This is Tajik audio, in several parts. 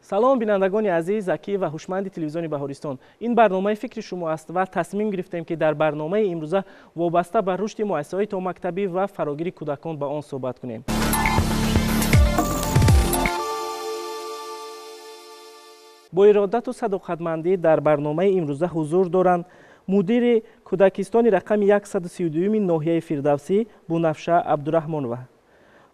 Салом, бинандагони азиз, закӣ ва ҳушманди телевизиони Баҳористон. Ин барномаи фикри шумо аст ва тасмим гирифтем, ки дар барномаи имрӯза вобаста ба рушди муассисаҳои томактабӣ ва фарогири кӯдакон ба он суҳбат кунем. Бо иродату садоқатмандӣ дар барномаи имрӯза ҳузур доранд мудири кӯдакистони рақами 132 ноҳияи Фирдавсӣ Бунафша Абдураҳмонова,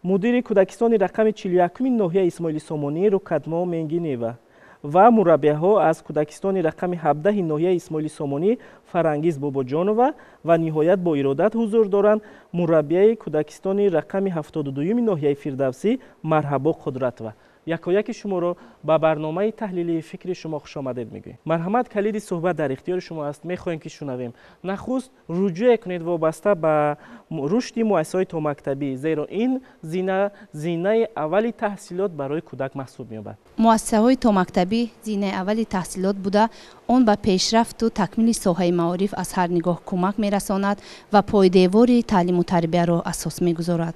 мудири кӯдакистони рақами 41 ноҳияи Исмоили Сомонӣ Рукатмо Менгинева ва мураббияҳо аз кӯдакистони рақами 17 ноҳияи Исмоили Сомонӣ Фарангиз Бобоҷонова ва ниҳоят бо иродат ҳузур доранд мураббияи кӯдакистони рақами 72 ноҳияи Фирдавсӣ Марҳабо Қудратова. Якояки шуморо ба барномаи таҳлилии фикри шумо хушомадед мегӯем. Марҳамат, калиди суҳбат дар ихтиёри шумо аст. Мехоҳем, ки шунавем. Нахуст руҷӯе кунед вобаста ба рушди муассисаҳои томактабӣ, зеро ин зина зинаи аввали таҳсилот барои кӯдак маҳсуб меёбад. Муассисаҳои томактабӣ зинаи аввали таҳсилот буда, он ба пешрафту такмили соҳаи маориф аз ҳар нигоҳ кӯмак мерасонад ва пойдевори таълиму тарбияро асос мегузорад.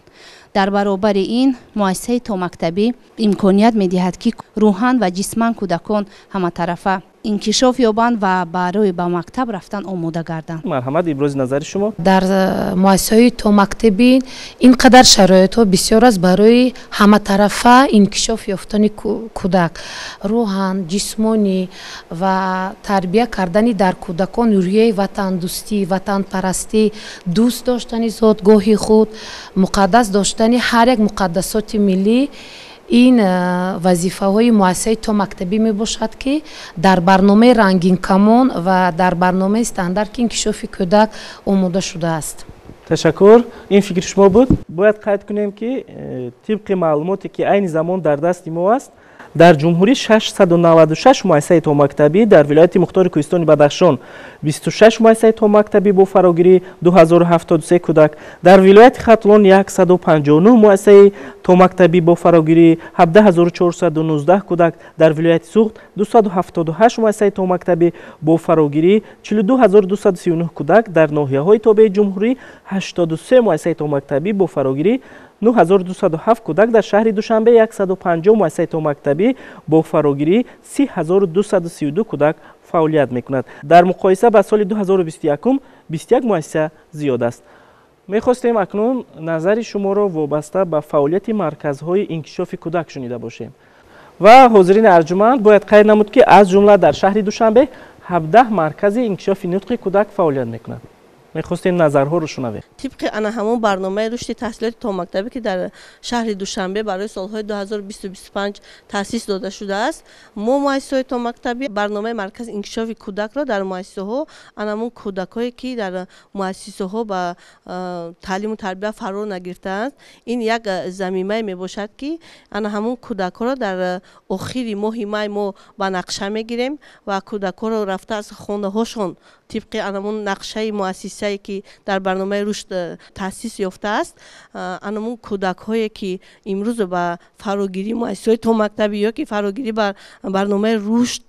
Дар баробари ин муассисаи томактабӣ имконият медиҳад, ки рӯҳан ва ҷисман кӯдакон ҳаматарафа инкишоф ёбанд ва барои ба мактаб рафтан омода гарданд. Марҳамат, ибрози назари шумо. Дар муассисаҳои томактабӣ ин қадар шароитҳо бисёр аст барои ҳаматарафа инкишоф ёфтани кӯдак, рӯҳан, ҷисмонӣ ва тарбия кардани дар кӯдакон рӯҳияи ватандӯстӣ, ватанпарастӣ, дӯст доштани зодгоҳи худ, муқаддас доштани ҳар як муқаддасоти миллӣ. Ин вазифаҳои муассисаи томактабӣ мебошад, ки дар барномаи рангинкамон ва дар барномаи стандарти инкишофи кӯдак омода шудааст. Ташаккур. Ин фикри шумо буд. Бояд қайд кунем, ки тибқи маълумоте, ки айни замон дар дасти мо аст, дар ҷумҳурӣ 696 муассисаи томактабӣ, дар вилояти мухтори Кӯҳистони Бадахшон 26 муассисаи томактабӣ бо фарогирии 2073 кӯдак, дар вилояти Хатлон 159 муассисаи томактабӣ бо фарогирии 17419 кӯдак, дар вилояти Суғд 278 муассисаи томактабӣ бо фарогирии 42239 кӯдак, дар ноҳияҳои тобеи ҷумҳурӣ 83 муассисаи томактабӣ бо фарогирии 9207 кӯдак, дар шаҳри Душанбе 150 муассисаи томактабӣ бо фарогирии 30232 кӯдак фаъолият мекунад. Дар муқоиса ба соли 2021 21 муассиса зиёд аст. Мехостем акнун назари шуморо вобаста ба фаъолияти марказҳои инкишофи кӯдак шунида бошем. Ва ҳозирини арҷуманд, бояд қайд намуд, ки аз ҷумла дар шаҳри Душанбе 17 маркази инкишофи нутқи кӯдак фаъолият мекунад. Мехостем назарҳоро шунавем. Тибқи ана ҳамон барномаи рушди таҳсилоти томактабӣ, ки дар шаҳри Душанбе барои солҳои 2020-25 таъсис дода шудааст, мо муассисаҳои томактабӣ барномаи маркази инкишофи кӯдакро дар муассисаҳо ана ҳамон кӯдакҳое, ки дар муассисаҳо ба таълиму тарбия фаро нагирифтаанд, ин як замимае мебошад, ки ана ҳамон кӯдакҳоро дар охири моҳи май мо ба нақша мегирем ва кӯдакҳоро рафта аз хонаҳошон тибқи ана ҳамон нақшаи муассисае, ки дар барномаи рушд таъсис ёфтааст, анамун кӯдакҳое, ки имрӯз ба фарогирии муассисаҳои томактабӣ ё ки фарогирӣ ба барномаи рушд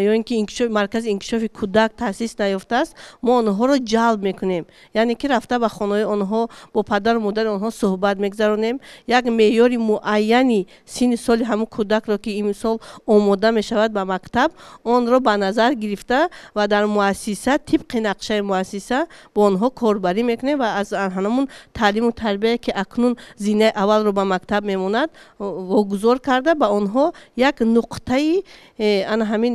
ё ин ки маркази инкишофи кӯдак таъсис наёфтааст, мо онҳоро ҷалб мекунем, яъне ки рафта ба хонаҳои онҳо бо падару модари онҳо суҳбат мегузаронем, як меъёри муайяни синни соли ҳамун кӯдакро, ки имсол омода мешавад ба мактаб, онро ба назар гирифта ва дар муассиса тибқи нақшаи муассиса бо онҳо корбарӣ мекунем ва аз ҳамун таълиму тарбияе, ки акнун зинаи аввалро ба мактаб мемонад, вогузор карда ба онҳо як нуқтаи ана ҳамин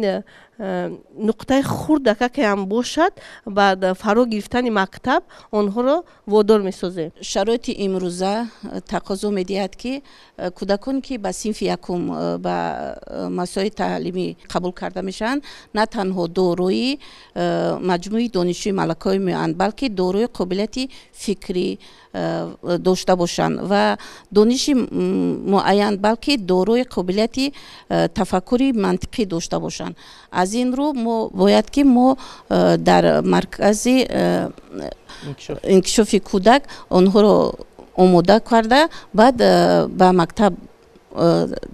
нуқтаи хурдака ки ҳам бошад, ба фаро гирифтани мактаб онҳоро водор месозем. Шароити имрӯза тақозо медиҳад, ки кӯдакон, ки ба синфи якум ба муассисаҳои таълимӣ қабул карда мешаванд, на танҳо дорои маҷмӯи донишҷӯи малакаҳои меоянд, балки дорои қобилияти фикрӣ дошта бошанд ва дониши муайян, балки дорои қобилияти тафаккури мантиқӣ дошта бошанд. Аз ин рӯ мо бояд, ки мо дар маркази инкишофи кӯдак онҳоро омода карда, баъд ба мактаб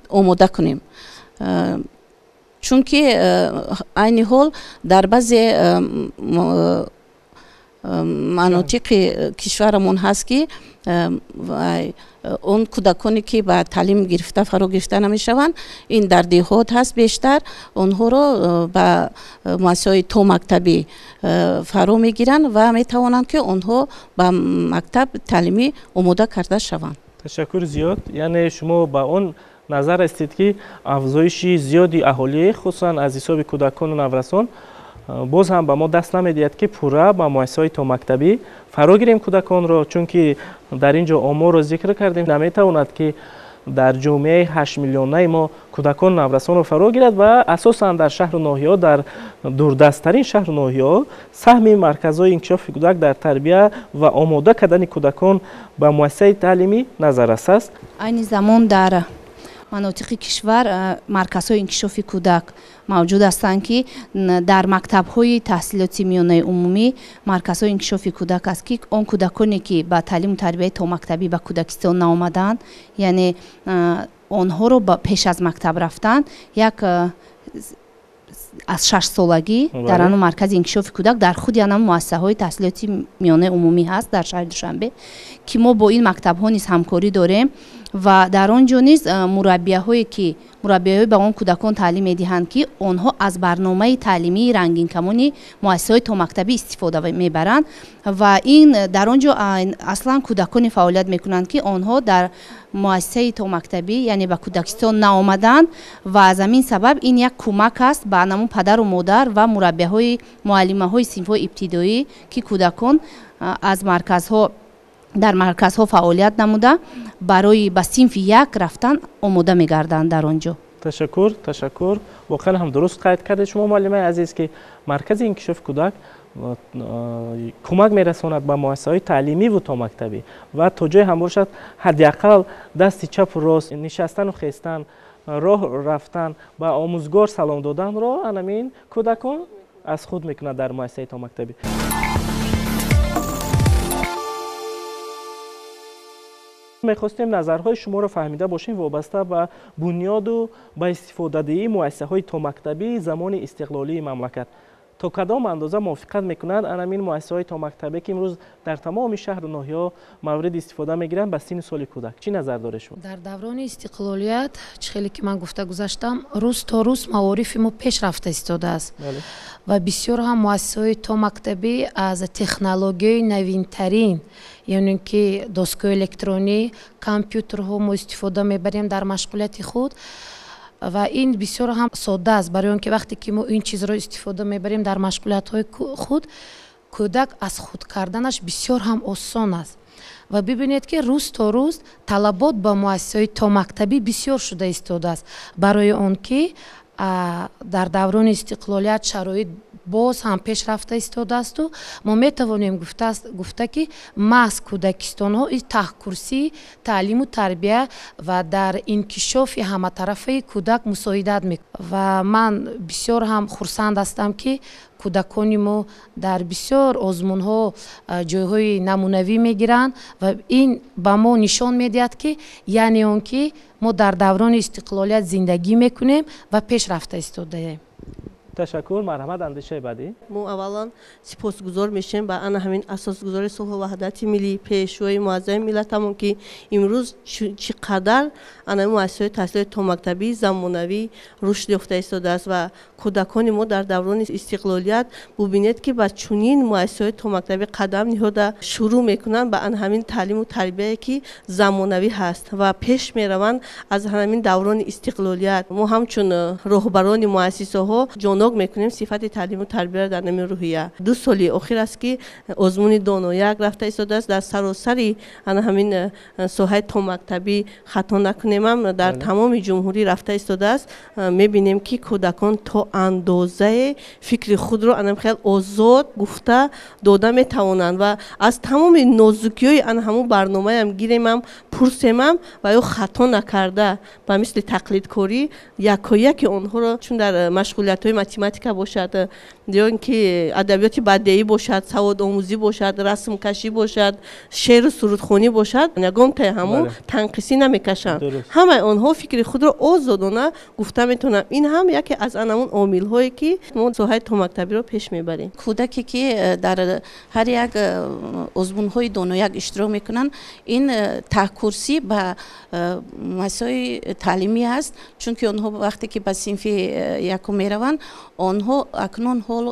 омода кунем, чунки айни ҳол дар баъзе манотиқи кишварамон ҳаст, ки Он кӯдаконе ки ба таълим гирифта фаро гирифта намешаванд, ин дар деҳот ҳаст бештар, онҳоро ба муассисаҳои томактабӣ фаро мегиранд ва метавонанд ки онҳо ба мактаб таълимӣ омода карда шаванд. Ташаккур зиёд. Яъне шумо ба он назар ҳастед ки афзоиши зиёди аҳолӣ, хусусан аз ҳисоби кӯдакону наврасон, боз ҳам ба мо даст намедиҳад ки пурра ба муассисаҳои томактабӣ фаро гирем кӯдаконро, чунки дар ин ҷо оморро зикр кардем, наметавонад ки дар ҷомеаи 8 миллионаи мо кӯдакон наврасонро фаро гирад ва асосан дар шаҳру ноҳияҳо, дар дурдасттарин шаҳру ноҳияҳо саҳми марказҳои инкишофи кӯдак дар тарбия ва омода кардани кӯдакон ба муассисаи таълимӣ назаррас аст. Айни замон дар манотиқи кишвар марказҳои инкишофи кӯдак мавҷуд ҳастанд, ки дар мактабҳои таҳсилоти миёнаи умумӣ марказҳои инкишофи кӯдак аст, ки он кӯдаконе ки ба таълиму тарбияи томактабӣ ба кӯдакистон наомадаанд, яъне онҳоро пеш аз мактаб рафтан як аз 6 солагӣ дар ано маркази инкишофи кӯдак дар худи ана муассисаҳои таҳсилоти миёнаи умумӣ ҳаст дар шаҳри Душанбе, ки мо бо ин мактабҳо низ ҳамкорӣ дорем ва дар он ҷо низ мураббияҳое ки мураббияҳои ба он кӯдакон таълим медиҳанд, ки онҳо аз барномаи таълимии рангинкамони муассисаҳои томактабӣ истифода мебаранд ва ин дар он ҷо аслан кӯдаконе фаъолият мекунанд, ки онҳо дар муассисаи томактабӣ, яъне ба кӯдакистон наомаданд ва аз ҳамин сабаб ин як кӯмак аст ба ҳамон падару модар ва мураббияҳои муаллимаҳои синфҳои ибтидоӣ, ки кӯдакон аз марказҳо дар марказҳо фаъолият намуда барои ба синфи як рафтан омода мегарданд дар он ҷо. Ташаккур, ташаккур. Воқеан ҳам дуруст қайд кардед шумо, муаллимаи азиз, ки маркази инкишофи кӯдак кӯмак мерасонад ба муассисаҳои таълимиву томактабӣ ва то ҷое ҳам бошад ҳадди ақал дасти чапу рост нишастану хестан, роҳ рафтан, ба омӯзгор салом доданро анамин кӯдакон аз худ мекунад дар муассисаи томактабӣ. Мехостем назарҳои шуморо фаҳмида бошем вобаста ба бунёду ба истифодадиҳии муассисаҳои томактабии замони истиқлолии мамлакат. То кадом андоза мувофиқат мекунанд анамин муассисаҳои томактабе, ки имрӯз дар тамоми шаҳру ноҳияҳо мавриди истифода мегиранд ба синну соли кӯдак? Чӣ назар доред шумо? Дар даврони истиқлолият, чӣ хеле ки ман гуфта гузаштам, рӯз то рӯз маорифи мо пеш рафта истодааст ва бисёр ҳам муассисаҳои томактабӣ аз технологияи навинтарин, яъне ки доскаи электронӣ, компютерҳо мо истифода мебарем дар машғулияти худ ва ин бисёр ҳам содда аст, барои он ки вақте ки мо ин чизро истифода мебарем дар машғулиятҳои худ, кӯдак аз худ карданаш бисёр ҳам осон аст. Ва бибинед ки рӯз то рӯз талабот ба муассисаҳои томактабӣ бисёр шуда истодааст, барои он ки дар даврони истиқлолият шароит боз ҳам пеш рафта истодаасту мо метавонем гуфта ки маҳз кӯдакистонҳо таҳкурсии таълиму тарбия ва дар инкишофи ҳаматарафаи кӯдак мусоидат мекунад. Ва ман бисёр ҳам хурсанд ҳастам, ки кӯдакони мо дар бисёр озмунҳо ҷойҳои намунавӣ мегиранд ва ин ба мо нишон медиҳад, ки яъне он ки мо дар даврони истиқлолият зиндагӣ мекунем ва пеш рафта истодаем. Ташаккур. Марҳамат, андешаи баъдӣ. Мо аввалан сипосгузор мешавем ба ана ҳамин асосгузори сулҳу ваҳдати миллӣ, пешвои муаззами миллатамон, ки имрӯз чӣ қадар ана муассисаҳои таҳсилоти томактабии замонавӣ рушд ёфта истодааст ва кӯдакони мо дар даврони истиқлолият бубинед, ки ба чунин муассисаҳои томактабӣ қадам ниҳода шурӯъ мекунанд ба ана ҳамин таълиму тарбияе, ки замонавӣ ҳаст ва пеш мераванд аз ҳамин даврони истиқлолият. Мо ҳамчун роҳбарони муассисаҳо ҷоноб мекунем сифати таълиму тарбияро дар ҳамин рӯҳия. 2 соли охир аст, ки озмуни донояк рафта истодааст дар саросари ана ҳамин соҳаи томактабӣ, хато накунемам, дар тамоми ҷумҳурӣ рафта истодааст. Мебинем, ки кӯдакон то андозае фикри худро анам хел озод гуфта дода метавонанд ва аз тамоми нозукиҳои ана ҳамун барномаям гиремам Пурсемам ва ё хато накарда, ба мисли тақлидкорӣ якояки онҳоро, чун дар машғулиятҳои математика бошад ё ин ки адабиёти бадеӣ бошад, саводомӯзӣ бошад, расмкашӣ бошад, шеъру сурудхонӣ бошад, ягонтаи ҳамон танқисӣ намекашанд. Ҳамаи онҳо фикри худро озодона гуфта метавонанд. Ин ҳам яке аз анамун омилҳое, ки мо соҳаи томактабиро пеш мебарем. Кӯдаке, ки дар ҳар як озмунҳои донояк иштирок мекунанд, ин таҳкурсӣ ба муассисаҳои таълимӣ аст, чунки онҳо вақте ки ба синфи якум мераванд, онҳо акнун ҳол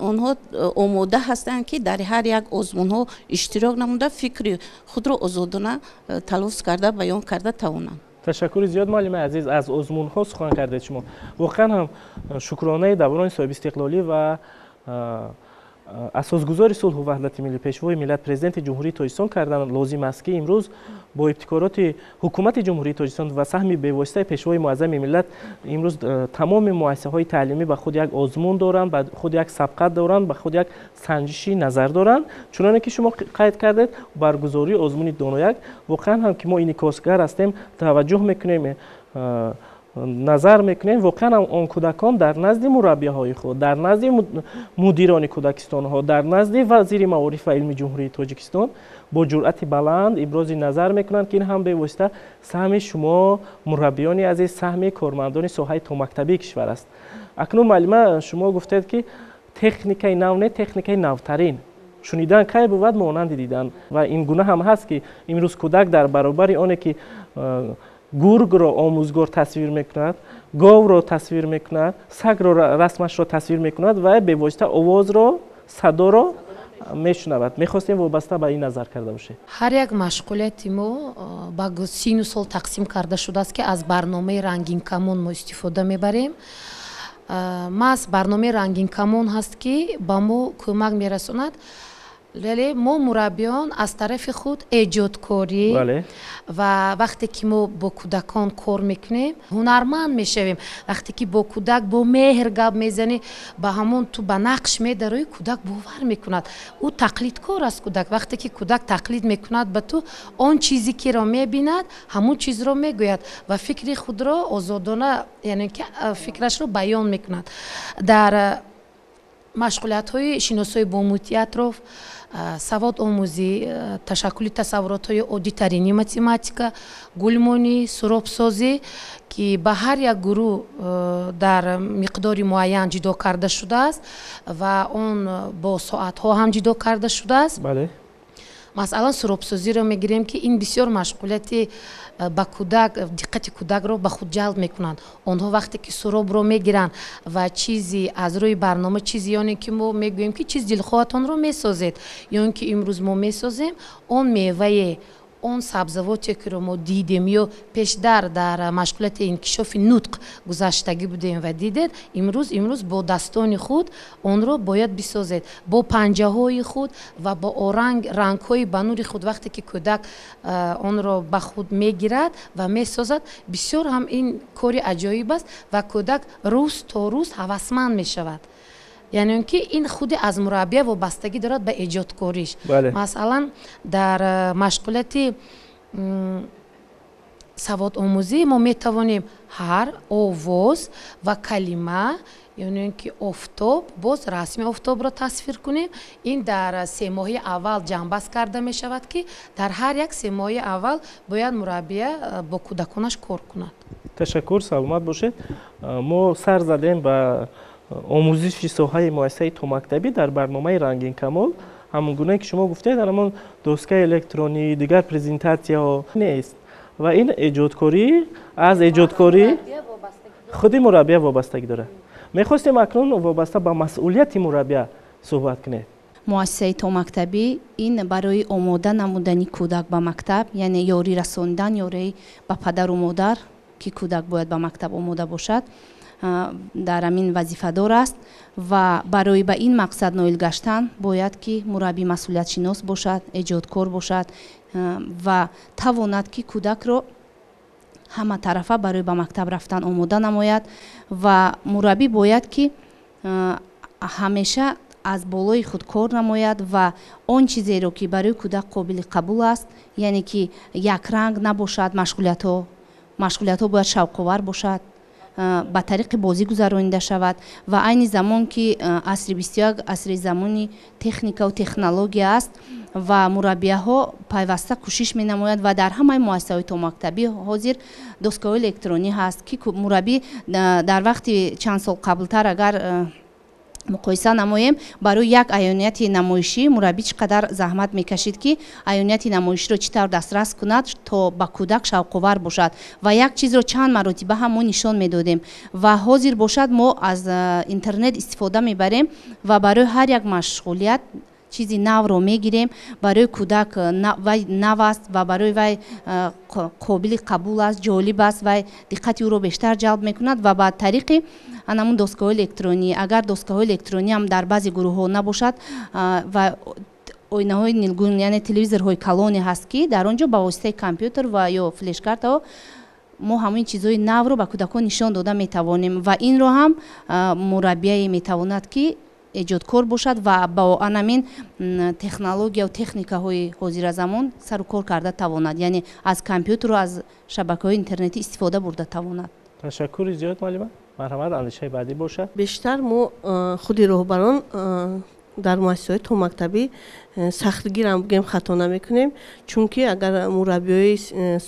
онҳо омода ҳастанд, ки дар ҳар як озмунҳо иштирок намуда, фикри худро озодона талаффуз карда, баён карда тавонанд. Ташаккури зиёд, муаллими азиз. Аз озмунҳо сухан кардед шумо. Воқеан ҳам шукронаи даврони соҳибистиқлолӣ ва асосгузори сулҳу ваҳдати миллӣ, Пешвои миллат, Президенти Ҷумҳурии Тоҷикистон кардан лозим аст, ки имрӯз бо ибтикороти Ҳукумати Ҷумҳурии Тоҷикистон ва саҳми бевоситаи Пешвои муаззами миллат имрӯз тамоми муассисаҳои таълимӣ ба худ як озмун доранд, ба худ як сабқат доранд, ба худ як санҷиши назар доранд. Чуноне ки шумо қайд кардед, баргузории озмуни донояк, воқеан ҳам ки мо инъикосгар ҳастем, таваҷҷӯҳ мекунем, назар мекунем, воқеан ҳам он кӯдакон дар назди мураббиҳои худ, дар назди мудирони кӯдакистонҳо, дар назди вазири маориф ва илми Ҷумҳурии Тоҷикистон бо ҷуръати баланд ибрози назар мекунанд, ки ин ҳам бевосита саҳми шумо, мураббиёни азиз, саҳми кормандони соҳаи томактабии кишвар аст. Акнун, муаллима, шумо гуфтед, ки техникаи нав не, техникаи навтарин. Шунидан кай бувад монанди дидан, ва ин гуна ҳам ҳаст, ки имрӯз кӯдак дар баробари оне ки гургро омӯзгор тасвир мекунад, говро тасвир мекунад, сагро расмашро тасвир мекунад, ва бевосита овозро, садоро мешунавад. Мехостем вобаста ба ин назар карда бошед. Ҳар як машғулияти мо ба сину сол тақсим карда шудааст, ки аз барномаи рангинкамон мо истифода мебарем. Маҳз барномаи рангинкамон ҳаст, ки ба мо кӯмак мерасонад, вале мо мураббиён аз тарафи худ эҷодкорӣ, ва вақте ки мо бо кӯдакон кор мекунем, ҳунарманд мешавем. Вақте ки бо кӯдак бо меҳр гап мезанӣ, ба ҳамон ту ба нақш медароӣ, кӯдак бовар мекунад, ӯ тақлидкор аст. Кӯдак, вақте ки кӯдак тақлид мекунад ба ту, он чизе киро мебинад, ҳамон чизро мегӯяд ва фикри худро озодона, яъне ки фикрашро баён мекунад. Дар машғулиятҳои шиносоӣ бо муҳити атроф, саводомӯзӣ, ташаккули тасаввуротҳои оддитарини математика, гулмонӣ, суробсозӣ, ки ба ҳар як гурӯҳ дар миқдори муайян ҷудо карда шудааст ва он бо соатҳо ҳам ҷудо карда шудааст. Масалан, суробсозиро мегирем, ки ин бисёр машғулияти ба кӯдак диққати кӯдакро ба худ ҷалб мекунанд. Онҳо вақте ки суробро мегиранд ва чизи аз рӯи барнома, чизи ёне ки мо мегӯем, ки чиз дилхоҳатонро месозед, ё ин ки имрӯз мо месозем он мевае, он сабзавоте, киро мо дидем ё пешдар дар машғулияти инкишофи нутқ гузаштагӣ будем ва дидед, имрӯз бо дастони худ онро бояд бисозед, бо панҷаҳои худ ва бо оранг рангҳои ба нури худ. Вақте ки кӯдак онро ба худ мегирад ва месозад, бисёр ҳам ин кори аҷоиб аст ва кӯдак рӯз то рӯз ҳавасманд мешавад. Яъне он ки ин худи аз мураббия вобастагӣ дорад ба эҷодкориш. Масалан, дар машғулияти саводомӯзӣ мо метавонем ҳар овоз ва калима, яъне он ки офтоб, боз расми офтобро тасвир кунем. Ин дар семоҳии аввал ҷамъбаст карда мешавад, ки дар ҳар як семоҳии аввал бояд мураббия бо кӯдаконаш кор кунад. Ташаккур, саломат бошед. Мо сар задем ба омӯзиши соҳаи муассисаи томактабӣ дар барномаи рангинкамол. Ҳамон гуна ки шумо гуфтед, дар ҳамон доскаи электронӣ, дигар презентатсияҳо нест ва ин эҷодкорӣ аз эҷодкорӣ худи мураббия вобастагӣ дорад. Мехостем акнун вобаста ба масъулияти мураббия суҳбат кунед. Муассисаи томактабӣ ин барои омода намудани кӯдак ба мактаб, яъне ёрӣ расонидан, ёрӣ ба падару модар, ки кӯдак бояд ба мактаб омода бошад, дар ҳамин вазифадор аст. Ва барои ба ин мақсад ноил гаштан бояд ки мураббӣ масъулиятшинос бошад, эҷодкор бошад ва тавонад, ки кӯдакро ҳаматарафа барои ба мактаб рафтан омода намояд. Ва мураббӣ бояд ки ҳамеша аз болои худ кор намояд ва он чизеро, ки барои кӯдак қобили қабул аст, яъне ки якранг набошад, машғулиятҳо бояд шавқовар бошад, ба тариқи бозӣ гузаронида шавад. Ва айни замон, ки асри 21 асри замони техникаву технология аст ва мураббияҳо пайваста кӯшиш менамоянд ва дар ҳамаи муассисаҳои томактабӣ ҳозир доскаҳои электронӣ ҳаст, ки мураббӣ дар вақти чанд сол қаблтар агар муқоиса намоем, барои як аёнияти намоишӣ мураббӣ чӣ қадар заҳмат мекашид, ки аёнияти намоиширо чӣ тавр дастрас кунад, то ба кӯдак шавқовар бошад, ва як чизро чанд маротиба ҳам мо нишон медодем. Ва ҳозир бошад, мо аз интернет истифода мебарем ва барои ҳар як машғулият чизи навро мегирем, барои кӯдак вай нав аст ва барои вай қобили қабул аст, ҷолиб аст, вай диққати ӯро бештар ҷалб мекунад. Ва ба тариқи анамун доскаҳои электронӣ, агар доскаҳои электронӣ ҳам дар баъзе гурӯҳҳо набошад, ва оинаҳои нилгун, яъне телевизорҳои калоне ҳаст, ки дар он ҷо ба воситаи компютер ва ё флешкартаҳо мо ҳамин чизҳои навро ба кӯдакон нишон дода метавонем. Ва инро ҳам мураббияе метавонад, ки эҷодкор бошад ва ба анамин технологияву техникаҳои ҳозиразамон сару кор карда тавонад, яъне аз компютеру аз шабакаҳои интернетӣ истифода бурда тавонад. Ташаккури зиёд, муаллима. Марҳамат, андешаи баъдӣ бошад. Бештар мо худи роҳбарон дар муассисаҳои томактабӣ сахтгирам бигӯем, хато намекунем, чунки агар мураббиёи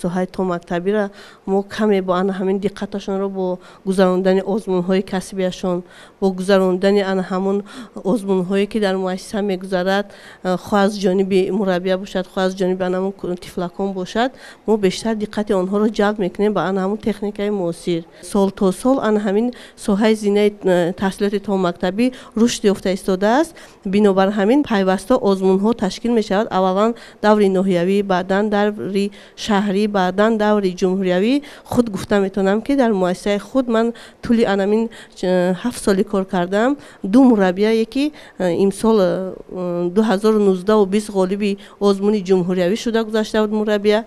соҳаи томактабиро мо каме бо ана ҳамин диққаташонро бо гузарондани озмунҳои касбияшон, бо гузарондани ана ҳамон озмунҳое, ки дар муассиса мегузарад, хоҳ аз ҷониби мураббия бошад, хоҳ аз ҷониби ана ҳамон тифлакон бошад, мо бештар диққати онҳоро ҷалб мекунем ба ана ҳамон техникаи муосир. Сол то сол ана ҳамин соҳаи зинаи таҳсилоти томактабӣ рушд ёфта истодааст. Бинобар ҳамин пайваста озмунҳо ташкил мешавад, аввалан даври ноҳиявӣ, баъдан даври шаҳрӣ, баъдан даври ҷумҳуриявӣ. Худ гуфта метавонам, ки дар муассисаи худ ман тӯли анамин 7 соли кор кардам, ду мураббияе, ки имсол 2019-20 ғолиби озмуни ҷумҳуриявӣ шуда гузашта буд, мураббия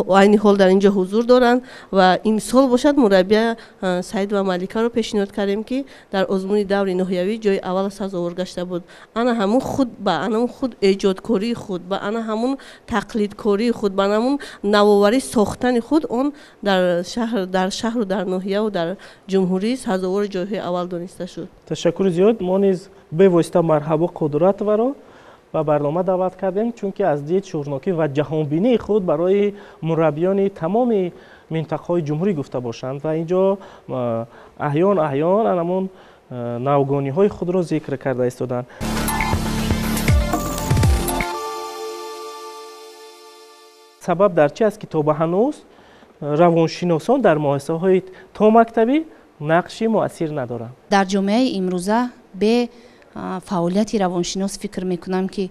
айни ҳол дар ин ҷо ҳузур доранд. Ва имсол бошад, мураббия Саидова Маликаро пешниҳод кардем, ки дар озмуни даври ноҳиявӣ ҷои аввал сазовор гашта буд. Ана ҳамун худ ба ана худ эҷодкории худ, ба ана ҳамун тақлидкории худ, ба ана ҳамун навоварӣ сохтани худ он дар шаҳру дар ноҳияву дар ҷумҳурӣ сазовори ҷойҳои аввал дониста шуд. Ташаккури зиёд. Мо низ бевосита Марҳабо Қудратоваро ба барнома даъват кардем, чунки аз дид шӯрнокӣ ва ҷаҳонбинии худ барои мураббиёни тамоми минтақаҳои ҷумҳурӣ гуфта бошанд ва ин ҷо аҳён аҳён анамун навгониҳои худро зикр карда истоданд. Сабаб дар чи аст, ки то ба ҳанӯз равоншиносон дар муассисаҳои томактабӣ нақши муассир надоранд? Дар ҷомеаи имрӯза бе фаъолияти равоншинос фикр мекунам, ки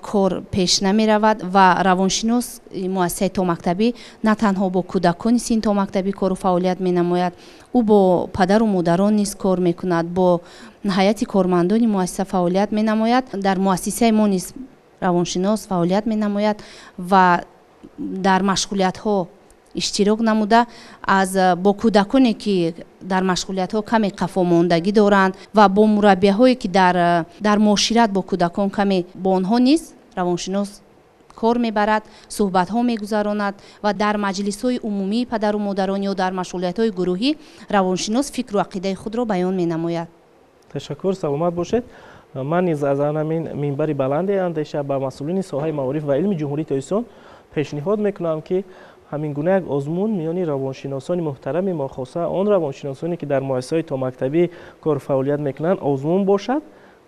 кор пеш намеравад. Ва равоншинос муассисаи томактабӣ на танҳо бо кӯдакони синни томактабӣ кору фаъолият менамояд, ӯ бо падару модарон низ кор мекунад, бо ҳайати кормандони муассиса фаъолият менамояд. Дар муассисаи мо низ равоншинос фаъолият менамояд ва дар машғулиятҳо иштирок намуда, аз бо кӯдаконе, ки дар машғулиятҳо каме қафомондагӣ доранд, ва бо мураббияҳое, ки дар муошират бо кӯдакон каме, бо онҳо низ равоншинос кор мебарад, суҳбатҳо мегузаронад. Ва дар маҷлисҳои умумии падару модарон ё дар машғулиятҳои гурӯҳӣ равоншинос фикру ақидаи худро баён менамояд. Ташаккур, саломат бошед. Ман низ аз ҳамин минбари баланде андеша ба масъулини соҳаи маориф ва илми Ҷумҳурии Тоҷикистон пешниҳод мекунам, ки ҳамин гуна як озмун миёни равоншиносони муҳтарами мо, хоса он равоншиносоне, ки дар муассисаҳои томактабӣ кор фаъолият мекунанд, озмун бошад,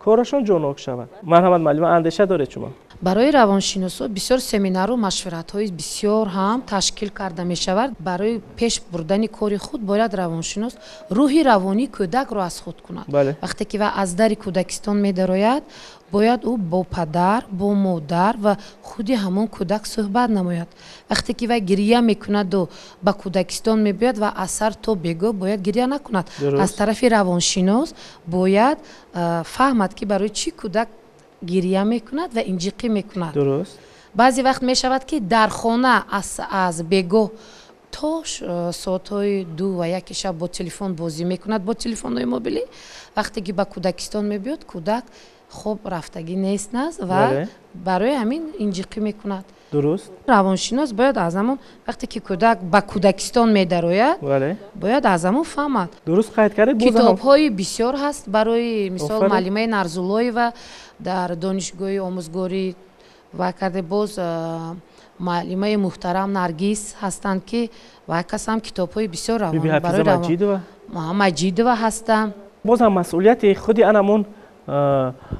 корашон ҷонок шавад. Марҳамат, муаллима, андеша доред шумо? Барои равоншиносо бисёр семинару машваратҳои бисёр ҳам ташкил карда мешавад. Барои пеш бурдани кори худ бояд равоншинос рӯҳи равонии кӯдакро аз худ кунад. Вақте ки ва аз дари кӯдакистон медарояд, бояд ӯ бо падар, бо модар ва худи ҳамон кӯдак суҳбат намояд. Вақте ки вай гирия мекунаду ба кӯдакистон мебиёяд ва аз сар то бегоҳ бояд гирия накунад. Аз тарафи равоншинос бояд фаҳмад, ки барои чӣ кӯдак гирия мекунад ва инҷиқӣ мекунад. Баъзе вақт мешавад, ки дар хона аз бегоҳ то соатҳои 2 ва 1 шаб бо телефон бозӣ мекунад, бо телефонҳои мобилӣ. Вақте ки ба кӯдакистон мебиёд, кӯдак Хоб рафтагӣ нест ва барои ҳамин инҷиқӣ мекунад. Дуруст. Равоншинос бояд аз ҳамон вақте ки кӯдак ба кӯдакистон медарояд, бояд аз ҳамон фаҳмад. Дуруст қайд кардед. Китобҳои бисёр ҳаст барои мисол муаллимаи Нарзуллоева дар донишгоҳи омӯзгорӣ ва карде боз муаллимаи муҳтарам Наргиз ҳастанд, ки вай кас ҳам китобҳои бисёр барои Маҷидова ҳастанд. Боз ҳам масъулияти худи анамон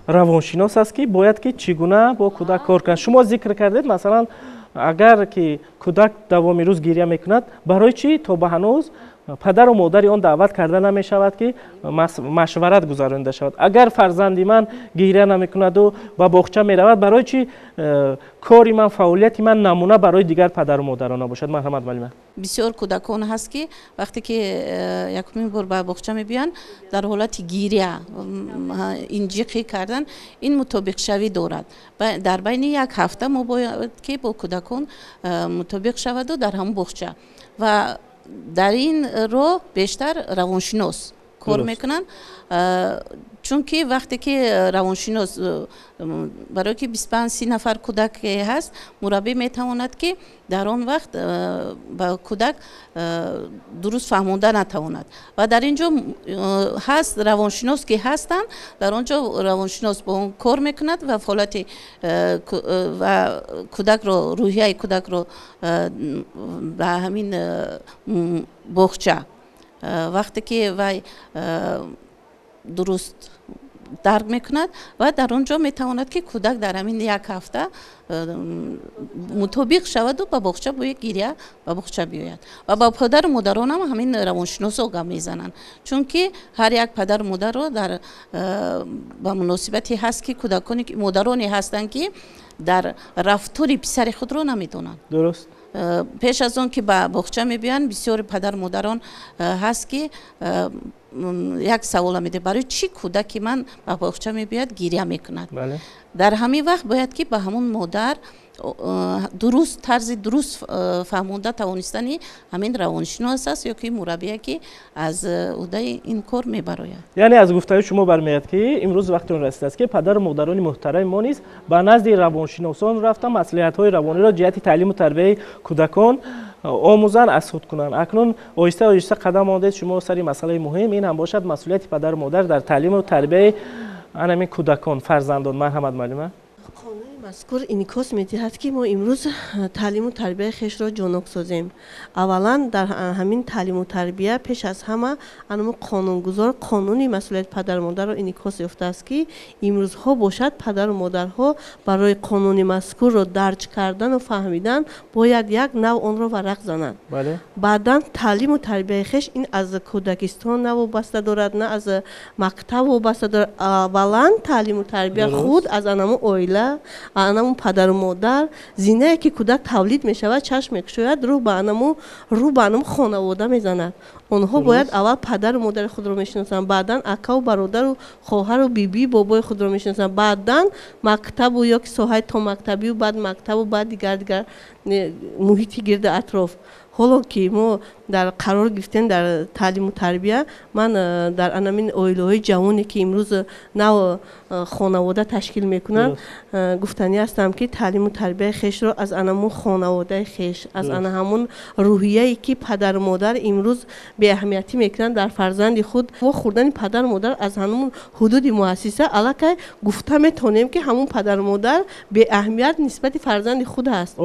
равоншинос аст, ки бояд ки чӣ гуна бо кӯдак кор кунад. Шумо зикр кардед, масалан, агар ки кӯдак давоми рӯз гиря мекунад, барои чӣ то ба ҳанӯз падару модари он даъват карда намешавад, ки машварат гузаронида шавад? Агар фарзанди ман гиря намекунаду ба боғча меравад, барои чӣ кори ман, фаъолияти ман намуна барои дигар падару модарон набошад? Марҳамат, муаллима. Бисёр кӯдакон ҳаст, ки вақте ки якумин бор ба боғча мебиёянд, дар ҳолати гиря, инҷиқӣ кардан, ин мутобиқшавӣ дорад. Дар байни як ҳафта мо бояд ки бо кӯдакон мутобиқ шаваду дар ҳамон боғча, ва дар ин роҳ бештар равоншинос кор мекунанд, чунки вақте ки равоншинос барое ки 25-30 нафар кӯдаке ҳаст, мураббӣ метавонад, ки дар он вақт ба кӯдак дуруст фаҳмонда натавонад, ва дар ин ҷо ҳаст равоншинос, ки ҳастанд дар он ҷо, равоншинос бо он кор мекунад ва фаъолияти ва кӯдакро, рӯҳияи кӯдакро ба ҳамин боғча вақте ки вай дуруст дарк мекунад, ва дар он ҷо метавонад, ки кӯдак дар ҳамин як ҳафта мутобиқ шаваду ба боғча бо гиря ба боғча биёяд. Ва ба падару модаронам ҳамин равоншиносо гап мезананд, чунки ҳар як падару модарро дар ба муносибате ҳаст, ки кӯдаконе, модароне ҳастанд, ки дар рафтори писари худро намедонанд. Дуруст. Пеш аз он ки ба боғча мебиёянд, бисёри падару модарон ҳаст, ки як савола медиҳад: барои чӣ кӯдаки ман ба боғча мебиёяд, гиря мекунад? Дар ҳамин вақт бояд ки ба ҳамон модар дуруст, тарзи дуруст фаҳмонда тавонистани ҳамин равоншинос аст ё ки мураббие, ки аз ӯҳдаи ин кор мебарояд. Яъне аз гуфтаи шумо бармеяд, ки имрӯз вақти он расидааст, ки падару модарони муҳтарами мо низ ба назди равоншиносон рафта, маслиҳатҳои равониро ҷиҳати таълиму тарбияи кӯдакон омӯзанд, аз худ кунанд. Акнун оҳиста оҳиста қадам мондед шумо сари масъалаи муҳим, ин ҳам бошад масъулияти падару модар дар таълиму тарбияи анамин кӯдакон, фарзандон. Марҳамат, муаллима. Қонуни мазкур инъикос медиҳад, ки мо имрӯз таълиму тарбияи хешро ҷонок созем. Аввалан, дар ҳамин таълиму тарбия пеш аз ҳама анмо қонунгузор қонуни масъулияти падару модарро инъикос ёфтааст, ки имрӯзҳо бошад, падару модарҳо барои қонуни мазкурро дарҷ кардану фаҳмидан бояд як нав онро варақ зананд. Баъдан таълиму тарбияи хеш ин аз кӯдакистон на вобаста дорад, на аз мактаб вобаста дорад. Аввалан, таълиму тарбия худ аз анамо оила, анаму падару модар, зинае ки кӯдак тавлид мешавад, чашм мекушояд, рӯ ба анаму хонавода мезанад. Онҳо бояд аввал падару модари худро мешиносанд, баъдан акаву бародару хоҳару бибию бобои худро мешиносанд, баъдан мактабу ё ки соҳаи томактабию баъд мактабу баъд дигар дигар муҳити гирди атроф. Ҳоло ки мо дар қарор гирифтем дар таълиму тарбия, ман дар анамин оилаҳои ҷавоне, ки имрӯз нав хонавода ташкил мекунанд, гуфтанӣ ҳастам, ки таълиму тарбияи хешро аз анамун хонаводаи хеш, аз ана ҳамун рӯҳияе, ки падару модар имрӯз беаҳамиятӣ мекунанд дар фарзанди худ, вохӯрдани падару модар аз ҳамун ҳудуди муассиса, аллакай гуфта метавонем, ки ҳамун падару модар беаҳамият нисбати фарзанди худ аст.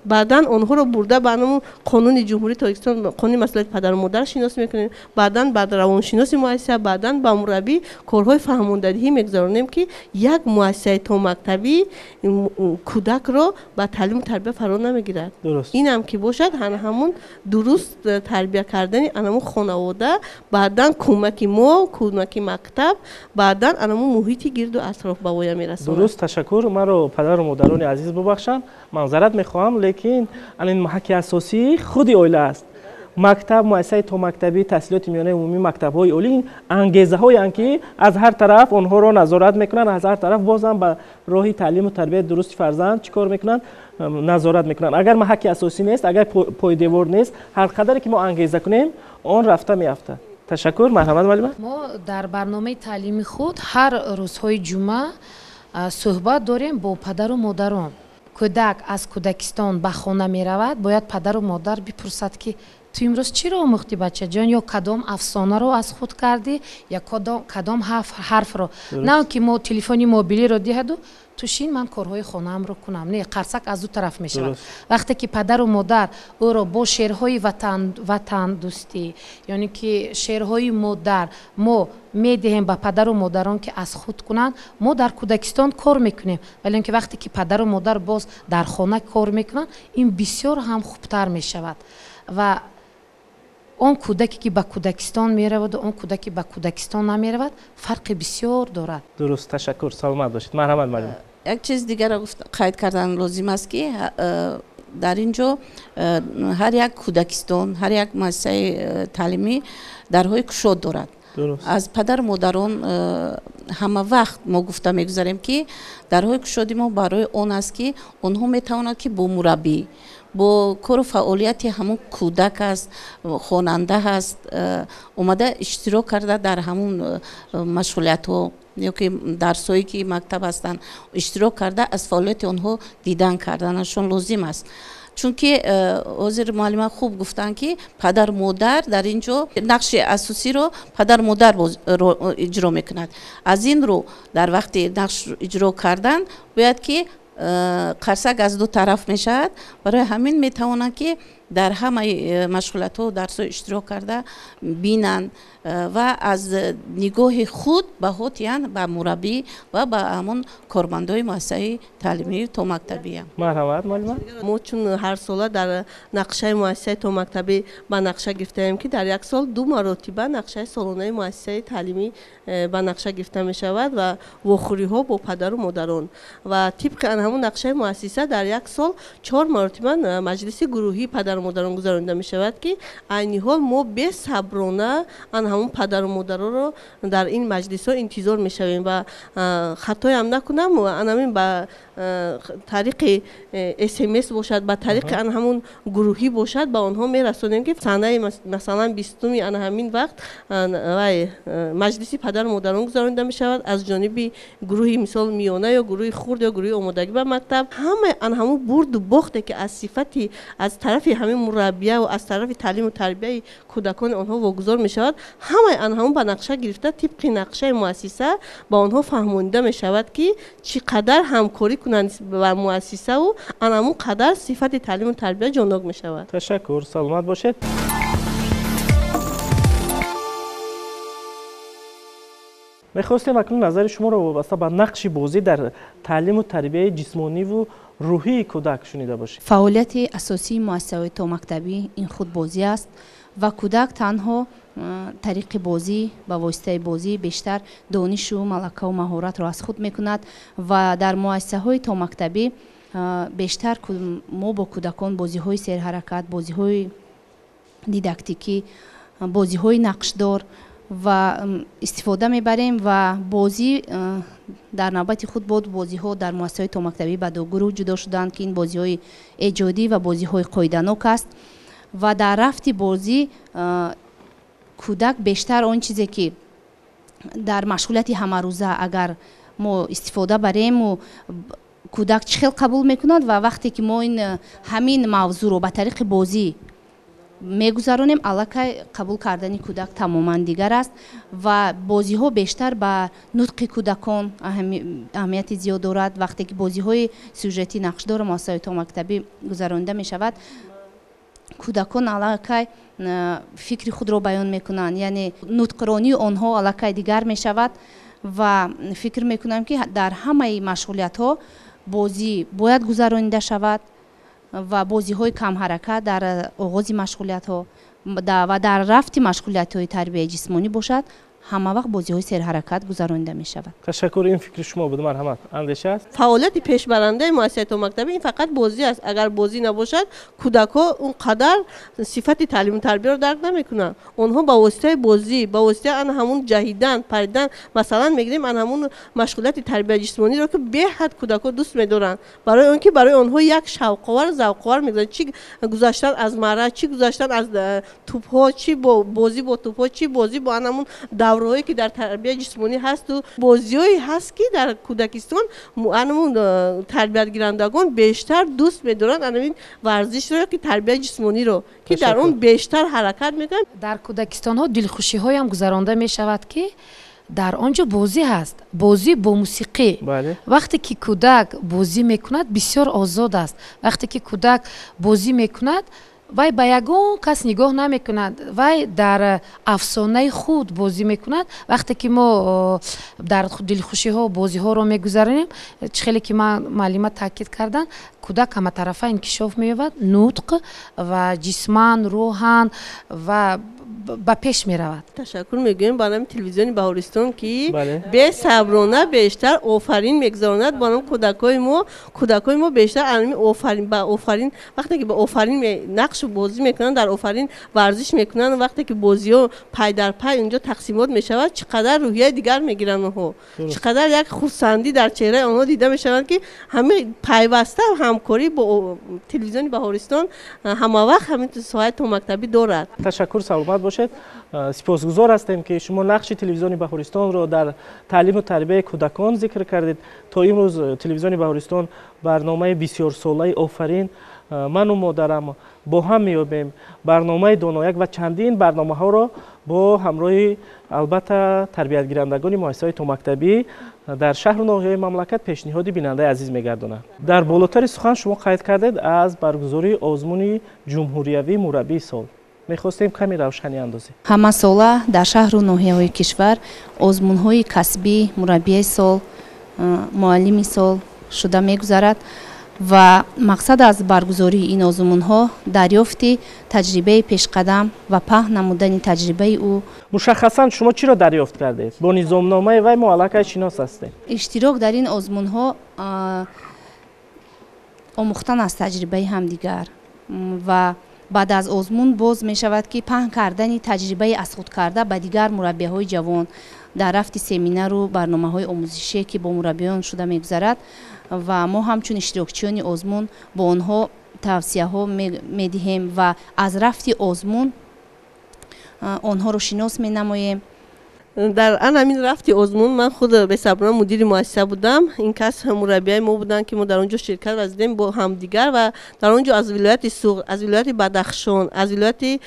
Баъдан онҳоро бурда ба анамун қонуни Ҷумҳурии Тоҷикистон, қонуни масъулияти падару модар шинос мекунем, баъдан ба равоншиноси муассиса, баъдан ба мураббӣ корҳои фаҳмондадиҳӣ мегузаронем, ки як муассисаи томактабӣ кӯдакро ба таълиму тарбия фаро намегирад. Инам ки бошад, ҳамун дуруст тарбия кардани анамун хонавода, баъдан кӯмаки мо, кӯмаки мактаб, баъдан анамун муҳити гирду атроф ба воя мерасонад. Дуруст, ташаккур. Маро падару модарони азиз бубахшанд, маъзарат мехоҳам, лекин ин маҳаки асосии худи оила аст. Мактаб, муассисаи томактабӣ, таҳсилоти миёнаи умумӣ, мактабҳои олӣ ангезаҳоянд, ки аз ҳар тараф онҳоро назорат мекунанд, аз ҳар тараф бозам ба роҳи таълиму тарбияи дурусти фарзанд чӣ кор мекунанд? Назорат мекунанд. Агар маҳаки асосӣ нест, агар пойдевор нест, ҳар қадаре ки мо ангеза кунем, он рафта меафтад. Ташаккур, марҳамат муаллима. Мо дар барномаи таълими худ ҳар рӯзҳои ҷумъа суҳбат дорем бо падару модарон. Кӯдак аз кӯдакистон ба хона меравад, бояд падару модар бипурсад, ки ту имрӯз чиро омӯхтӣ, бачаҷон, ё кадом афсонаро аз худ кардӣ, ё кадом ҳарфро. На он ки мо телефони мобилиро диҳаду ту шин, ман корҳои хонаамро кунам. Не, қарсак аз ду тараф мешавад. Вақте ки падару модар ӯро бо шеърҳои ватандӯстӣ, ёне ки шеърҳои модар мо медиҳем ба падару модарон, ки аз худ кунанд, мо дар кӯдакистон кор мекунем, вале он ки вақте ки падару модар боз дар хона кор мекунанд, ин бисёр ҳам хубтар мешавад. Ва он кӯдаке ки ба кӯдакистон мераваду он кӯдаке ба кӯдакистон намеравад, фарқи бисёр дорад. Дуруст, ташаккур, саломат бошед. Марҳамат, муаллим. Як чиз дигарро қайд кардан лозим аст, ки дар ин ҷо ҳар як кӯдакистон, ҳар як муассисаи таълимӣ дарҳои кушод дорад. Аз падару модарон ҳама вақт мо гуфта мегузарем, ки дарҳои кушоди мо барои он аст, ки онҳо метавонанд, ки бо мураббӣ, бо кору фаъолияти ҳамун кӯдак аст, хонанда ҳаст, омада иштирок карда, дар ҳамун машғулиятҳо ё ки дарсҳое ки мактаб ҳастанд иштирок карда, аз фаъолияти онҳо дидан карданашон лозим аст. Чунки ҳозир муаллима хуб гуфтанд, ки падар модар дар ин ҷо нақши асосиро падар модар иҷро мекунад. Аз ин рӯ дар вақти нақш иҷро кардан бояд ки қарсак аз ду тараф мешавад. Барои ҳамин метавонанд, ки дар ҳамаи машғулиятҳо, дарсҳо иштирок карда бинанд ва аз нигоҳи худ баҳо диҳанд ба мураббӣ ва ба ҳамон кормандои муассисаи таълимии томактабия. Марҳамат, муаллима. Мо чун ҳар сола дар нақшаи муассисаи томактабӣ ба нақша гирифтаем, ки дар як сол ду маротиба нақшаи солонаи муассисаи таълимӣ ба нақша гирифта мешавад ва вохӯриҳо бо падару модарон, ва тибқи ҳамон нақшаи муассиса дар як сол 4 маротиба маҷлиси гурӯҳии падару модарон гузаронида мешавад, ки айни ҳол мо бесаброна ан ҳамон падару модаронро дар ин маҷлисҳо интизор мешавем. Ва хатоям накунам, ан ҳамин ба тариқи смс бошад, ба тариқи ан ҳамон гурӯҳӣ бошад, ба онҳо мерасонем, ки санаи масалан 20-уми ан ҳамин вақт вай маҷлиси падару модарон гузаронида мешавад аз ҷониби гурӯҳи мисол миёна ё гурӯҳи хурд ё гурӯҳи омодагӣ ба мактаб. Ҳамаи ан ҳамон бурду бохте ки аз сифати аз тарафи ҳамин мураббия ва аз тарафи таълиму тарбияи кӯдакони онҳо вогузор мешавад, ҳамаи ан ҳамон ба нақша гирифта тибқи нақшаи муассиса ба онҳо фаҳмонида мешавад, ки чӣ қадар ҳамкорӣ кунанд ба муассисаву ан ҳамон қадар сифати таълиму тарбия ҷоннок мешавад. Ташаккур, саломат бошед. Мехостем акнун назари шуморо вобаста ба нақши бозӣ дар таълиму тарбияи ҷисмониву рӯҳии кӯдак шунида бошем. Фаъолияти асосии муассисаҳои томактабӣ ин худбозӣ аст ва кӯдак танҳо тариқи бозӣ, ба воситаи бозӣ бештар донишу малакаву маҳоратро аз худ мекунад. Ва дар муассисаҳои томактабӣ бештар мо бо кӯдакон бозиҳои серҳаракат, бозиҳои дидактикӣ, бозиҳои нақшдор ва истифода мебарем. Ва бозӣ дар навбати худ бод бозиҳо дар муассисаҳои томактабӣ ба ду гурӯҳ ҷудо шуданд, ки ин бозиҳои эҷодӣ ва бозиҳои қоиданок аст. Ва дар рафти бозӣ кӯдак бештар он чизе ки дар машғулияти ҳамарӯза агар мо истифода барему, кӯдак чӣ хел қабул мекунад, ва вақте ки мо ин ҳамин мавзӯъро ба тариқи бозӣ мегузаронем, аллакай қабул кардани кӯдак тамоман дигар аст. Ва бозиҳо бештар ба нутқи кӯдакон аҳамияти зиёд дорад. Вақте ки бозиҳои сюжетӣ нақшдор муассисаҳои томактабӣ гузаронида мешавад, кӯдакон аллакай фикри худро баён мекунанд, яъне нутқронии онҳо аллакай дигар мешавад. Ва фикр мекунам, ки дар ҳамаи машғулиятҳо бозӣ бояд гузаронида шавад ва бозиҳои камҳаракат дар оғози машғулиятҳо ва дар рафти машғулиятҳои тарбияи ҷисмонӣ бошад, Ҳама вақт бозиҳои серҳаракат гузаронида мешавад. Ташаккур, ин фикри шумо буд, марҳамат, андеша аст. Фаъолияти пешбарандаи муассисаи томактабӣ ин фақат бозӣ аст. Агар бозӣ набошад, кӯдакҳо он қадар сифати таълиму тарбияро дарк намекунанд. Онҳо ба воситаи бозӣ, ба воситаи ана ҳамун ҷаҳидан, паридан, масалан мегирем ана ҳамун машғулияти тарбияи ҷисмониро, ки беҳад кӯдакҳо дӯст медоранд, барои он ки барои онҳо як шавқовар, завқовар мегузарад. Чӣ гузаштан аз мара, чӣ гузаштан аз тӯбҳо, чӣ бозӣ бо тӯбҳо, чӣ бозӣ бо ана ҳамун давраҳое ки дар тарбияи ҷисмонӣ ҳасту бозиҳое ҳаст, ки дар кӯдакистон анамун тарбиятгирандагон бештар дӯст медоранд анамин варзишро, ки тарбияи ҷисмониро, ки дар он бештар ҳаракат мекунанд. Дар кӯдакистонҳо дилхушиҳоям гузаронда мешавад, ки дар он ҷо бозӣ ҳаст, бозӣ бо мусиқӣ. Вақте ки кӯдак бозӣ мекунад, бисёр озод аст. Вақте ки кӯдак бозӣ мекунад, вай ба ягон кас нигоҳ намекунад, вай дар афсонаи худ бозӣ мекунад. Вақте ки мо дар дилхушиҳо бозиҳоро мегузаронем, чӣ хеле ки ман муаллима таъкид карданд, кӯдак ҳаматарафа инкишоф меёбад, нутқ ва ҷисман, рӯҳан ва ба пеш меравад. Ташаккур мегӯем ба номи телевизиони Баҳористон, ки бесаброна бештар офарин мегузаронад ба номи кӯдакҳои мо. Кӯдакҳои мо бештар анами офарин ба офарин, вақте ки ба офарин нақшу бозӣ мекунанд, дар офарин варзиш мекунанд, вақте ки бозиҳо пай дар пай унҷо тақсимот мешавад, чӣ қадар рӯҳияи дигар мегиранд онҳо, чӣ қадар як хурсандӣ дар чеҳраи онҳо дида мешавад, ки ҳама пайваста ҳамкорӣ бо телевизиони Баҳористон ҳамавақт ҳамин соҳаи томактабӣ дорад. Ташаккур, саломат бошед. Сипосгузор ҳастем, ки шумо нақши телевизиони Баҳористонро дар таълиму тарбияи кӯдакон зикр кардед. То имрӯз телевизиони Баҳористон барномаи бисёрсолаи офарин, ману модарам бо ҳам меёбем, барномаи донояк ва чандин барномаҳоро бо ҳамроҳи албатта тарбиятгирандагони муассисаҳои томактабӣ дар шаҳру ноҳияҳои мамлакат пешниҳоди бинандаи азиз мегардонад. Дар болотари сухан шумо қайд кардед аз баргузории озмуни ҷумҳуриявии мураббии сол. Мехостем каме равшанӣ андозем. Ҳамасола дар шаҳру ноҳияҳои кишвар озмунҳои касбӣ мураббияи сол, муаллими сол шуда мегузарад ва мақсад аз баргузории ин озмунҳо дарёфти таҷрибаи пешқадам ва паҳн намудани таҷрибаи ӯ. Мушаххасан шумо чиро дарёфт кардед? Бо низомномаи вай мо аллакай шинос ҳастем. Иштирок дар ин озмунҳо омӯхтан аз таҷрибаи ҳамдигар ва баъд аз озмун боз мешавад, ки паҳн кардани таҷрибаи аз худ карда ба дигар мураббияҳои ҷавон дар рафти семинару барномаҳои омӯзишие, ки бо мураббиён шуда мегузарад ва мо ҳамчун иштирокчиёни озмун бо онҳо тавсияҳо медиҳем ва аз рафти озмун онҳоро шинос менамоем. Дар ан ҳамин рафти озмун ман худ бесаброна мудири муассиса будам. Ин кас мураббияи мо буданд, ки мо дар он ҷо ширкат варзидем бо ҳамдигар ва дар он ҷо аз вилояти Суғд, аз вилояти Бадахшон, аз вилояти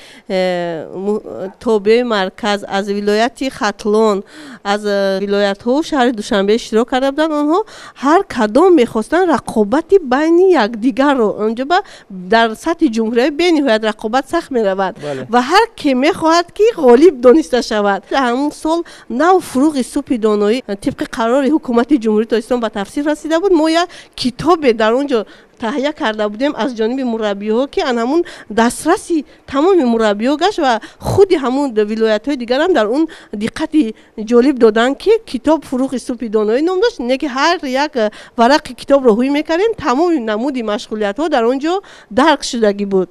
тобеи марказ, аз вилояти Хатлон, аз вилоятҳо шаҳри Душанбе иштирок карда буданд. Онҳо ҳар кадом мехостанд рақобати байни якдигарро. Онҷо дар сатҳи ҷумҳуриявӣ бениҳоят рақобат сахт меравад ва ҳар ке мехоҳад, ки ғолиб дониста шавад. Ҳамун сол нав фуруғи субҳи доноӣ тибқи қарори ҳукумати Ҷумҳурии Тоҷикистон ба тафсир расида буд. Мо як китобе дар он ҷо таҳия карда будем аз ҷониби мураббиҳо, ки ан ҳамун дастраси тамоми мураббиҳо гашт ва худи ҳамун вилоятҳои дигарам дар он диққати ҷолиб доданд, ки китоб фуруғи субҳи доноӣ ном дошт. Не ки ҳар як варақи китобро ҳуй мекардем, тамоми намуди машғулиятҳо дар он ҷо дарк шудагӣ буд.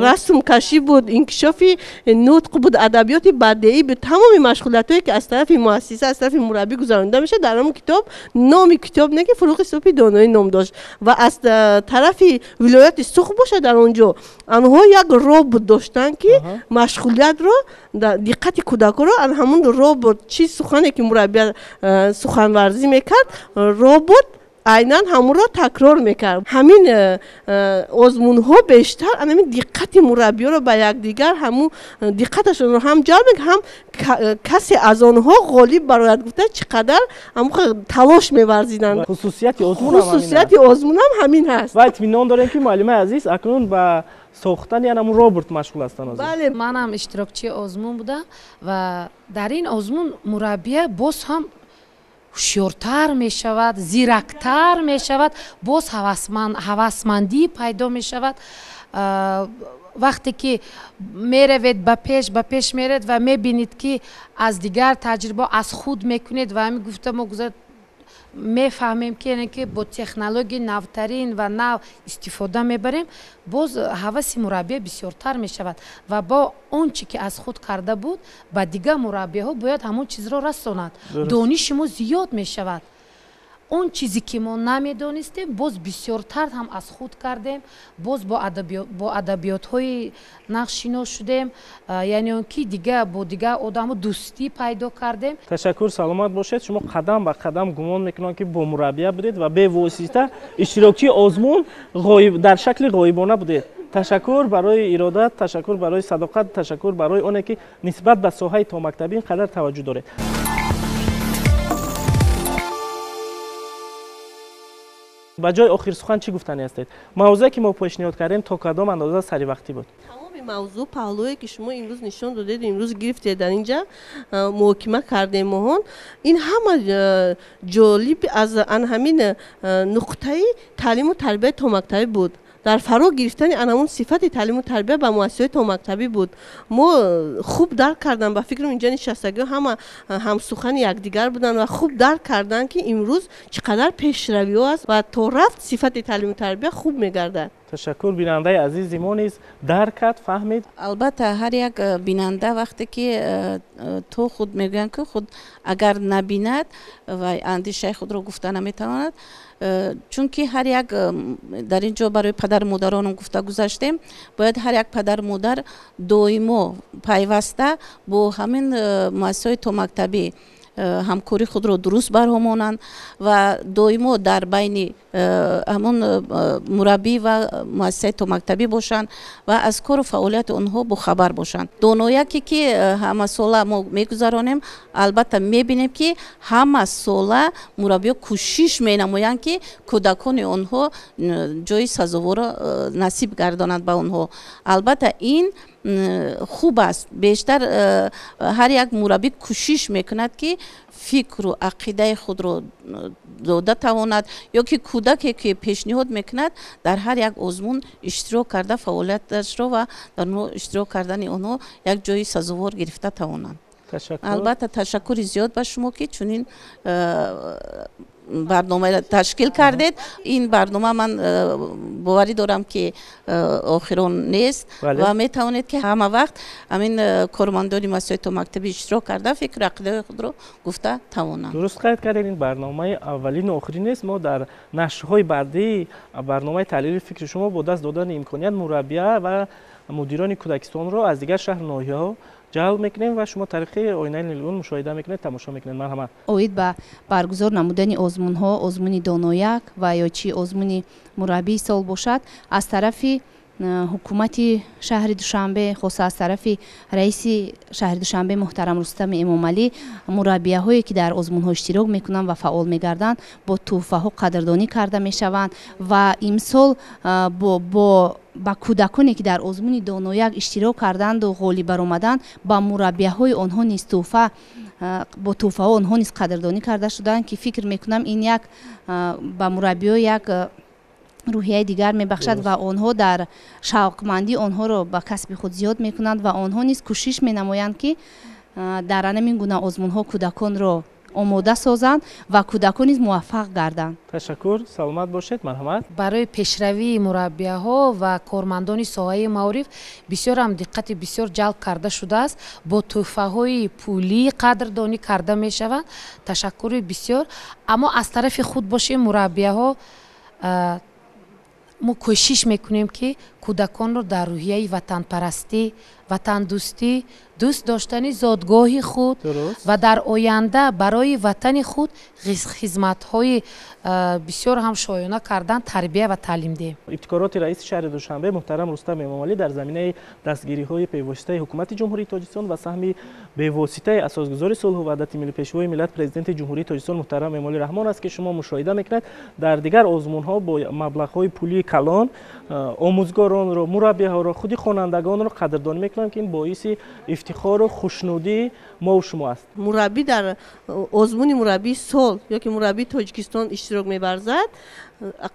Расмкашӣ буд, инкишофи нутқ буд, адабиёти бадеӣ буд, тамоми машғулиятҳое ки аз тарафи муассиса, аз тарафи мураббӣ гузаронида мешавад дар ҳамун китоб. Номи китоб не ки фуруғи субҳи доноӣ ном дошт ва аз тарафи вилояти Суғд бошад, дар он ҷо онҳо як робот доштанд, ки машғулиятро, диққати кӯдаконро ҳамун робот, чӣ сухане ки мураббия суханварзӣ мекард, робот айнан ҳамонро такрор мекард. Ҳамин озмунҳо бештар ҳамин диққати мураббиёро ба якдигар, ҳамун диққаташонро ҳам ҷалб мекард, ҳам касе аз онҳо ғолиб барояд гуфта чӣ қадар ҳамон талош меварзиданд. Хусусияти озмунам ҳамин ҳаст. Ва итминон дорем, ки муаллимаи азиз акнун ба сохтани ҳамун робот машғул ҳастанд. Бале, манам иштирокчии озмун будам ва дар ин озмун мураббия боз ҳам ҳушёртар мешавад, зирактар мешавад, боз ҳавасмандӣ пайдо мешавад. Вақте ки меравед ба пеш меравед ва мебинед, ки аз дигар таҷриба аз худ мекунед ва ҳамин гуфта мо гузар мефаҳмем, ки яъне ки бо технологияи навтарин ва нав истифода мебарем, боз ҳаваси мураббия бисёртар мешавад ва бо он чӣ ки аз худ карда буд ба дигар мураббияҳо бояд ҳамон чизро расонад. Дониши мо зиёд мешавад. Он чизе ки мо намедонистем, боз бисёртар ҳам аз худ кардем, боз бо адабиётҳои нақшинос шудем, яъне он ки дигар бо дигар одамо дӯстӣ пайдо кардем. Ташаккур, саломат бошед. Шумо қадам ба қадам гумон мекунам, ки бо мураббия будед ва бевосита иштирокчии озмун дар шакли ғоибона будед. Ташаккур барои иродат, ташаккур барои садоқат, ташаккур барои оне ки нисбат ба соҳаи томактабӣ ин қадар таваҷҷӯҳ доред. Ба ҷои охир сухан чӣ гуфтанӣ ҳастед? Мавзӯе ки мо пешниҳод кардем то кадом андоза саривақтӣ буд? Тамоми мавзӯъ паҳлӯе ки шумо имрӯз нишон додед, имрӯз гирифтед, дар инҷа муҳокима кардем моҳон, ин ҳама ҷолиб аз ан ҳамин нуқтаи таълиму тарбияи томактабӣ буд. Дар фаро гирифтани анамун сифати таълиму тарбия ба муассисаҳои томактабӣ буд. Мо хуб дарк кардам, ба фикрам инҷа нишастагиҳо ҳама ҳамсухани якдигар буданд ва хуб дарк карданд, ки имрӯз чӣ қадар пешравиҳо аст ва то рафт сифати таълиму тарбия хуб мегардад. Ташаккур. Бинандаи азизи мо низ дарк кард, фаҳмид. Албатта, ҳар як бинанда вақте ки то худ мегӯянд, ки худ агар набинад ва андешаи худро гуфта наметавонад, чунки ҳар як дар ин ҷо барои падару модаронам гуфта гузаштем, бояд ҳар як падару модар доимо пайваста бо ҳамин муассисаҳои томактабӣ ҳамкории худро дуруст барҳомонанд ва доимо дар байни ҳамон мураббӣ ва муассисаи томактабӣ бошанд ва аз кору фаъолияти онҳо бохабар бошанд. Донояке ки ҳамасола мо мегузаронем, албатта мебинем, ки ҳамасола мураббиё кӯшиш менамоянд, ки кӯдакони онҳо ҷои сазоворро насиб гардонанд ба онҳо. Албатта ин хуб аст. Бештар ҳар як мураббӣ кӯшиш мекунад, ки фикру ақидаи худро дода тавонад ё ки кӯдаке ки пешниҳод мекунад дар ҳар як озмун иштирок карда фаъолияташро ва дар иштирок кардани онҳо як ҷои сазовор гирифта тавонанд. Албатта ташаккури зиёд ба шумо, ки чунин барномаро ташкил кардед. Ин барнома ман боварӣ дорам, ки охирон нест ва метавонед, ки ҳама вақт ҳамин кормандони муассисаҳои томактабӣ иштирок карда фикру ақидаҳои худро гуфта тавонанд. Дуруст қайд кардед, ин барномаи аввалину охирин нест. Мо дар нашрҳои баъдии барномаи таҳлили фикри шумо бо даст додани имконият мураббия ва мудирони кӯдакистонро аз дигар шаҳру ноҳияҳо ҷалб мекунем ва шумо тариқи оинаи нилгун мушоҳида мекунед, тамошо мекунед. Марҳамат. Оид ба баргузор намудани озмунҳо, озмуни донояк ва ё чӣ озмуни мураббии сол бошад, аз тарафи ҳукумати шаҳри Душанбе, хоса аз тарафи раиси шаҳри Душанбе муҳтарам Рустами Эмомалӣ, мураббияҳое ки дар озмунҳо иштирок мекунанд ва фаъол мегарданд, бо тӯҳфаҳо қадрдонӣ карда мешаванд ва имсол бо ба кӯдаконе ки дар озмуни донояк иштирок карданду ғолиб баромаданд, ба мураббияҳои онҳо низ тӯҳфа, бо тӯҳфаҳо онҳо низ қадрдонӣ карда шуданд, ки фикр мекунам ин як ба мураббиё як рӯҳияи дигар мебахшад ва онҳо дар шавқмандӣ онҳоро ба касби худ зиёд мекунанд ва онҳо низ кӯшиш менамоянд, ки дар ҳамин гуна озмунҳо кӯдаконро омода созанд ва кӯдакон низ муваффақ гарданд. Ташаккур, саломат бошед, марҳамат. Барои пешравии мураббияҳо ва кормандони соҳаи маориф бисёр ҳам диққати бисёр ҷалб карда шудааст, бо тӯҳфаҳои пулӣ қадрдонӣ карда мешаванд. Ташаккури бисёр. Аммо аз тарафи худ бошем мураббияҳо мо кӯшиш мекунем, ки кӯдаконро дар рӯҳияи ватанпарастӣ, ватандӯстӣ, дӯст доштани зодгоҳи худ ва дар оянда барои ватани худ хизматҳои бисёр ҳам шоёна кардан тарбия ва таълим диҳем. Ибтикороти раиси шаҳри Душанбе муҳтарам Рустам Эмомалӣ дар заминаи дастгириҳои бевоситаи ҳукумати Ҷумҳурии Тоҷикистон ва саҳми бевоситаи асосгузори сулҳу ваҳдати миллӣ, пешвои миллат, президенти Ҷумҳурии Тоҷикистон муҳтарам Эмомалӣ Раҳмон аст, ки шумо мушоҳида мекунед, дар дигар озмунҳо бо маблағҳои пулии калон омӯзгорон омӯзгоронро, мураббиҳоро, худи хонандагонро қадрдонӣ мекунанд, ки ин боиси ифтихору хушнудии мо шумо аст. Мураббӣ дар озмуни мураббии сол ё ки мураббии Тоҷикистон иштирок меварзад,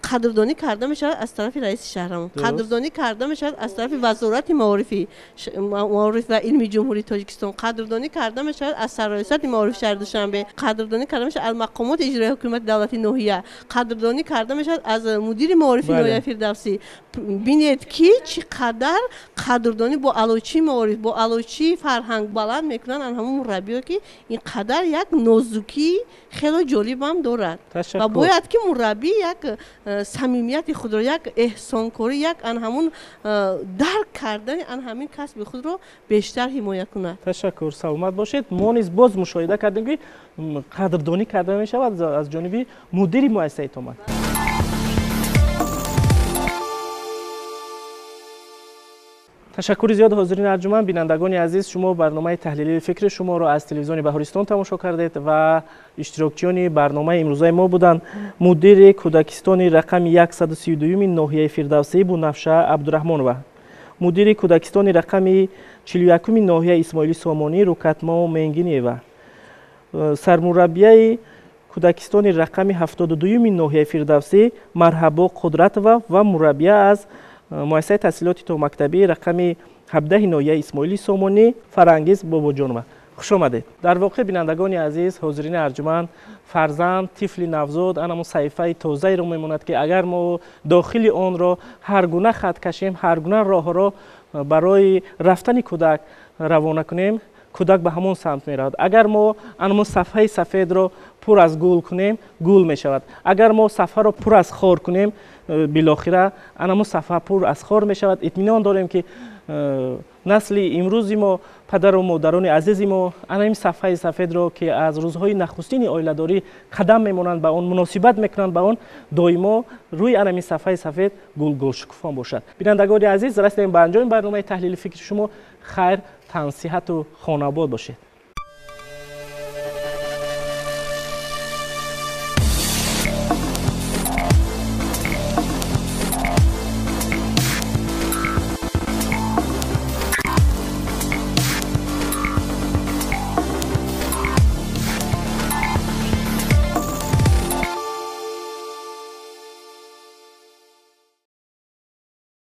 қадрдонӣ карда мешавад аз тарафи раиси шаҳрамон, қадрдонӣ карда мешавад аз тарафи вазорати маориф ва илми Ҷумҳурии Тоҷикистон, қадрдонӣ карда мешавад аз сарраёсати маорифи шаҳри Душанбе, қадрдонӣ карда мешавад аз мақомоти иҷроияи ҳукумати давлати ноҳия, қадрдонӣ карда мешавад аз мудири маорифи ноҳияи Фирдавсӣ. Бинед, ки чӣ қадар қадрдонӣ бо аълочии маориф, бо аълочии фарҳанг баланд мекунанд ан ҳамон мураббиё, ки ин қадар як нозукии хело ҷолибам дорад. Ва бояд ки мураббӣ як самимияти худро, як эҳсонкорӣ, як ан ҳамун дарк кардани ан ҳамин касби худро бештар ҳимоя кунад. Ташаккур, саломат бошед. Мо низ боз мушоҳида кардем, ки қадрдонӣ карда мешавад аз ҷониби мудири муассисаи томактаб. Ташаккури зиёд, ҳозирини арҷуманд, бинандагони азиз, шумо барномаи таҳлилии фикри шуморо аз телевизиони Баҳористон тамошо кардед ва иштирокчиёни барномаи имрӯзаи мо буданд мудири кӯдакистони рақами 132 ноҳияи Фирдавсӣ Бунафша Абдураҳмонова, мудири кӯдакистони рақами 41 ноҳияи Исмоили Сомонӣ Рукатмо Менгиниева, сармураббияи кӯдакистони рақами 72 ноҳияи Фирдавсӣ Марҳабо Қудратова ва мураббия аз муассисаи таҳсилоти томактабӣ рақами 17 ноҳияи Исмоили Сомонӣ Фарангиз Бобоҷонова. Хуш омадед. Дар воқеъ, бинандагони азиз, ҳозирини арҷуманд, фарзанд, тифли навзод анамон саҳифаи тозаеро мемонад, ки агар мо дохили онро ҳар гуна хат кашем, ҳар гуна роҳро барои рафтани кӯдак равона кунем, кӯдак ба ҳамон самт меравад. Агар мо анамон сафҳаи сафедро пур аз гул кунем, гул мешавад. Агар мо сафҳаро пур аз хор кунем, билохира анамон сафҳа пур аз хор мешавад. Итминон дорем, ки насли имрӯзи мо, падару модарони азизи мо ана ин сафҳаи сафедро, ки аз рӯзҳои нахустини оиладорӣ қадам мемонанд, ба он муносибат мекунанд, ба он доимо рӯи ана ин сафҳаи сафед гулгулшукуфон бошад. Бинандагони азиз, расидем ба анҷоми барномаи таҳлили фикри шумо. Хайр, тансиҳату хонаобод бошед.